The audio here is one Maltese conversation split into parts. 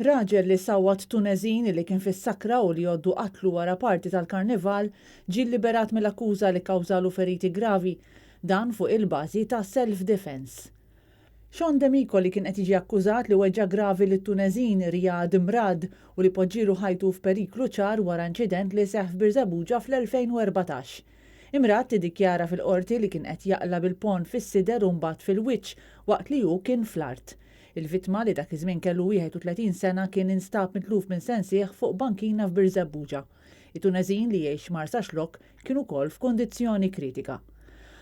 Raġel li sawwat Tuneżin li kien fis-sakra u li għoddu qatlu wara party tal-Karnival ġie lliberat mill-akkuża li kkawżalu feriti gravi, dan fuq il-bażi ta' self-defence. Sean Demicoli kien qed jiġi akkużat li weġġa' gravi lit-Tuneżin Riyad Mrad u li poġġielu ħajtu f'periklu ċar wara inċident li seħħ f'Birżebbuġa fl-2014. Imrad iddikjara fil-Qorti li kien qed jaqla' bil-ponn fis-sider u mbagħad fil-wiċċ waqt li hu kien fl-art. Il-vittma, li dak iż-żmien kellu 31 sena, kien instab mitluf minn sensih fuq bankina f'Birżebbuġa. It-Tuneżin li jgħix Marsaxlokk kien ukoll f'kundizzjoni kritika.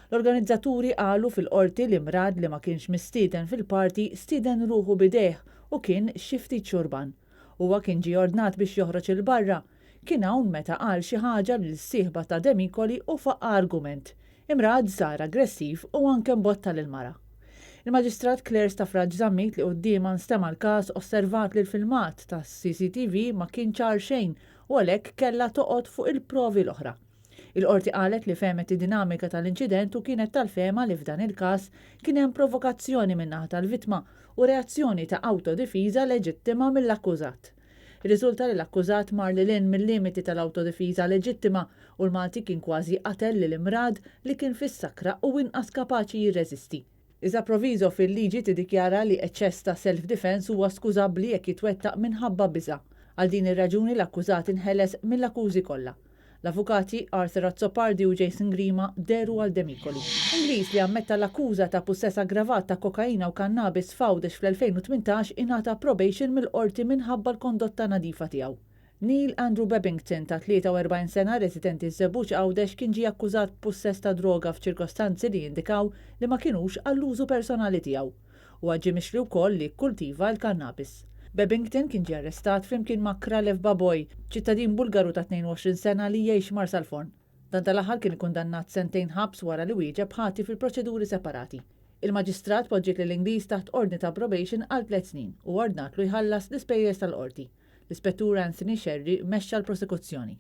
L-organizzaturi qalu fil-Qorti li Mrad li ma kienx mistieden fil-party stieden ruħu b'idejh u kien xi ftit xurban. Huwa kien ġie ordnat biex joħroġ 'il barra. Kien hawn meta qal xi ħaġa lil sieħba ta' Demicoli u faqqa' argument. Imrad sar aggressiv u anke mbotta lill-mara. Il-Maġistrat Claire Stafrace Zammit li quddiemha nstema' l-każ osservat li l-filmat tas-CCTV ma kien ċar xejn u għalhekk kellha toqgħod fuq il-provi l-oħra. Il-Qorti qalet li fehmet id-dinamika tal-inċident u kienet tal-fehma li f'dan il-każ kien hemm provokazzjoni min-naħa tal-vittma u reazzjoni ta' awtodifiża leġittima mill-akkużat. Irriżulta li l-akkużat mar lil hinn mil-limiti tal-awtodifiża leġittima u l-Malti kien kważi qatel lil Imrad li kien fis-sakra u inqas kapaċi jirreżisti. Iżda proviso fil-liġi tiddikjara li eċċess ta' self-defence huwa skużabbli jekk jitwettaq minħabba biża'. Għal din ir-raġuni l-akkużat inħeles mill-akkużi kollha. L-avukati Arthur Azzopardi u Jason Grima dehru għal Demicoli. Ingliż li ammetta l-akkuża ta' pussess aggravat ta' kokaina u kannabis f'Għawdex fl-2018 ingħata probation mill-Qorti minħabba l-kondotta nadifa tiegħu. Neil Andrew Babington ta' 43 sena residenti ż-Żebbuġ Għawdex kien ġie akkużat b'pussess ta' droga f'ċirkostanzi li jindikaw li ma kinux għall-użu personali tiegħu. Huwa ġie mixli wkoll li kkultiva l-kannabis. Babington kien ġie arrestat flimkien ma' Kralev Baboy, ċittadin Bulgaru ta' 22 sena li jgħix Marsalforn. Dan tal-aħħar kien ikkundannat sentejn ħabs wara li wieġeb ħati fil-proċeduri separati. Il-Maġistrat poġġiet lill-Ingliż taħt ordni ta' probation għal tliet snin u ordnatlu jħallas l-ispejjeż tal-qorti. L-Ispettur Anthony Scerri mexxa l-prosekuzzjoni.